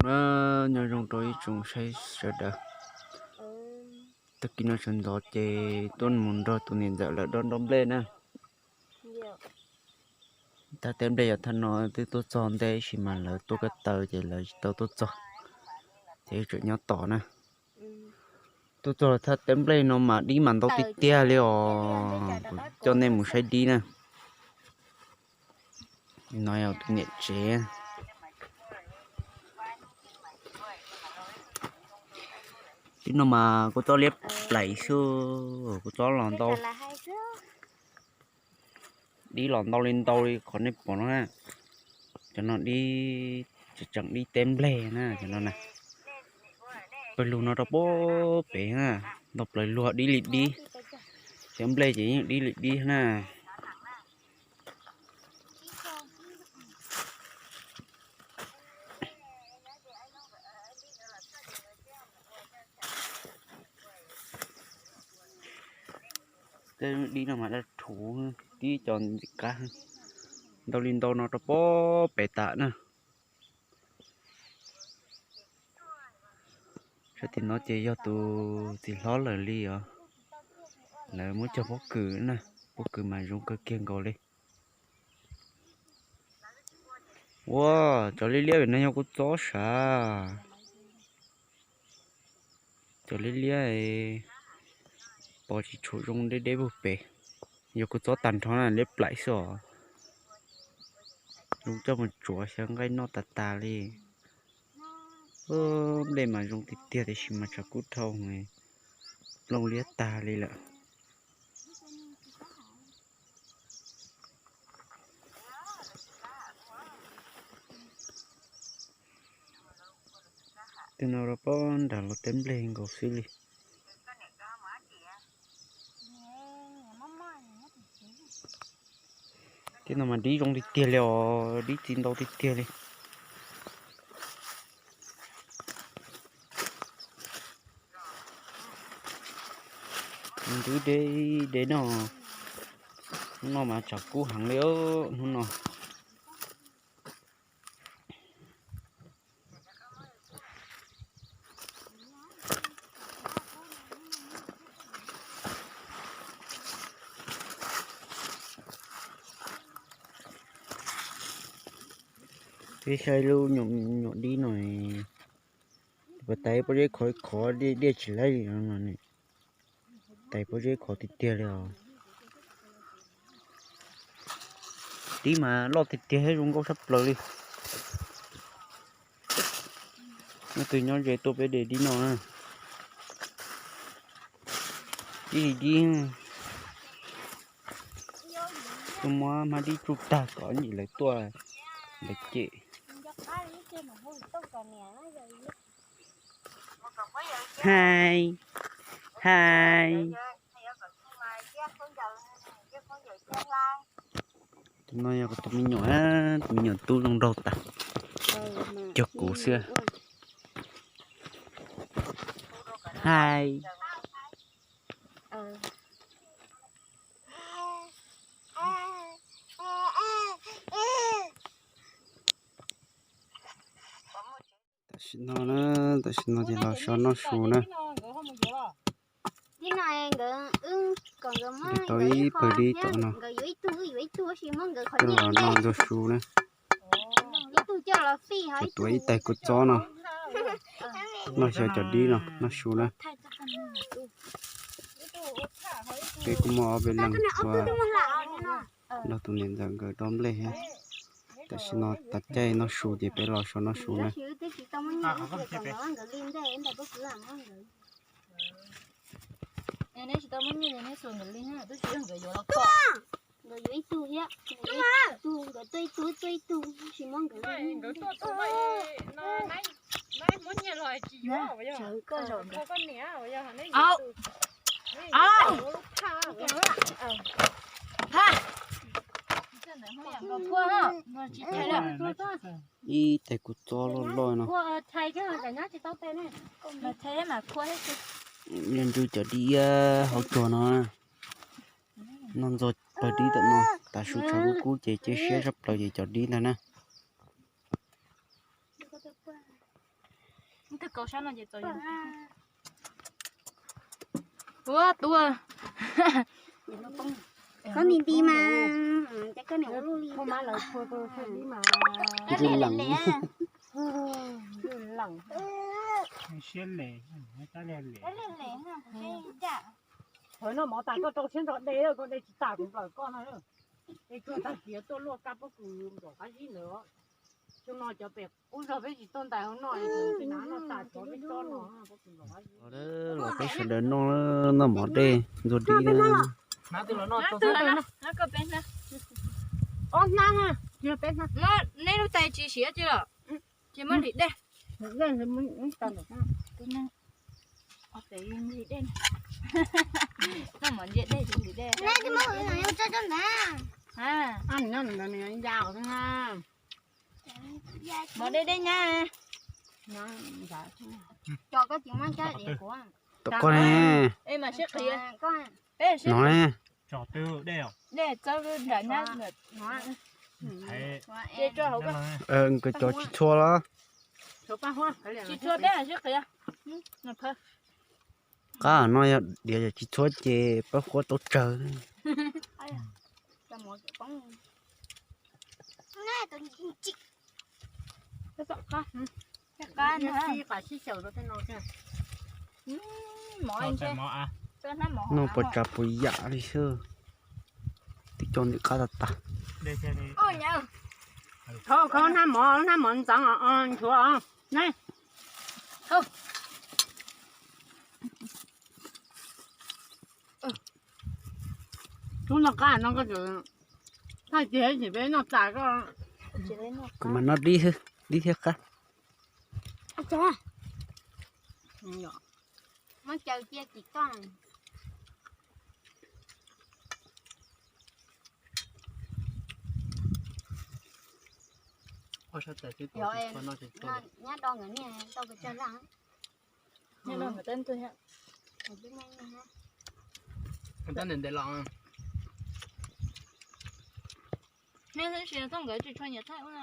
Na, nyob zoo rau ib tsoom saib sawv daws. Tag kis no sawv ntxov ces tuaj mus nrog tus niam ntxawm lawv dob nroj nplej na. Thaj teb nplej yog thaj no twb tuaj txog ntej ib sim mas lawv tuaj ko taw ces lawv tsis tau tuaj txog, ces tseem nyob tos na. Tuaj txog thaj teb nplej no mas dib mas ntau tiag tiag li os. Kuv coj nej mus saib dib na. No yog tus niam tsev. Dib no mas kuv txob liab plaim xwb, kuv txob los ntau. Dib los ntau li ntau li qhov nej pom no na. Cov no dib, tseem dib teb nplej na cov no na. Pawg lug no rau pem na, ntau plaws luag dib li dib. Cov nplej ces yeej dib li dib na. Tej dib no mas dab rhuv, dib cov ntxim qab. Ntau li ntau no rau pem tas na. Sab tim no ces yog tus txiv hlob lawm li os. Lawv muab cog pob kws na, pob kws mas zoo kawg kiag nkaus li. Ua, cov liab liab no yog kuv txob sav. Cov liab liab pom tsis tshua zoo deb deb puag pem. Yog kuv txob tag nrho na, liab plaim xwb os. Zoo coj mus tsuav xyaw nqaij noj tas tas li. Nplej mas zoo tiag tiag tiam sis mas tshav kub dhau, nplooj liab tag li lawm. Tej no rau pob nram los teb nplej nkaus xwb li. Tej no mas dib zoo tiag tiag li os, dib txiv ntau tiag tiag li. Ntws deb deb no, hnub no mas tshav kub heev li hnub no. Peb saib lub nyuam dib no, puas tais pob zeb khov khov diaj tsis laib li no. Tais pob zeb khov tiag tiag li os. Dib mas loj tiag tiag thiab zoo nkauj tshaj plaws li. Nyob twg nyob ze tuaj peb de dib no na. Dib li dib. Tuaj muab hmab dib tsuj tag kom ib ntsis lawv tuaj lawv cem. Hais, hais. Tus no yog tus me nyuam, tus me nyuam tub zoo nraug tas, cog kuv xwb. Hais. Tam sim no na, tam sim no ces los so noj su na. Tau ib pawg dib tom no, coj los noj ntxuag su na. Coj tuav ib tais kua txob no, noj xyaw cov dib no noj su na. Peb kuj muaj ob peb leeg tuaj nrog tus niam ntxawm nkawd dob nplej thiab. Tam sim no tas caij noj su ces peb los so noj su na. Ib tais kua txob loj loj no. Yog nrug cov dib hauv tsuag no. Noj ntxuag pawg dib tom no, tav su tshav kub kub ces cia siab tshaj plaws ces cov dib ntag na. Tau sab no ces txaus. Ua tua. Koj nti nti mas, ces koj niam ua luaj li. Ntws lees. Siab le, le, le. Thaum no mov tas koj rau siab ntso de, koj de tsis tas kuv nplawm koj no. Es koj tag kis tuaj luaj kab pob kws nplom qab zib ntawd. Xyoo no cov pem qub zog peb tsis tuaj ntais hauv no, no tas tsov peb tsob no. Los peb sawv daws noj, noj mov dej ntxuag dib na. Neb lub tais tsis siav cia los, ces muab hlis dej. Noj mov ntsia dej, hlis dej. Mov dej dej nyab. Tom koj ne. No ne. Dej txawb nram nyab. Ces tso hauv. Nkawd cov tsis txhua los? Tsis txhua dej sib qias. Qab no yog diav, yog tsis txhua ces pab huab tau tsawg. Noj puas tsav puas yam li xwb. Twb coj ntawm qab tas tas. Thov kho hnab mov, hnab mov ntxeev os, ntxuav os. Tub noj qab no koj thaij tiag, tsis peb noj tas koj. Kuv mas noj dib, dib thiab qab. Muab caw cia tim toj. Nyab do nkawd niag tau pes tsawg laj. Nej tab sis txoj nkawd tsis tshua nyiam thaij ub no.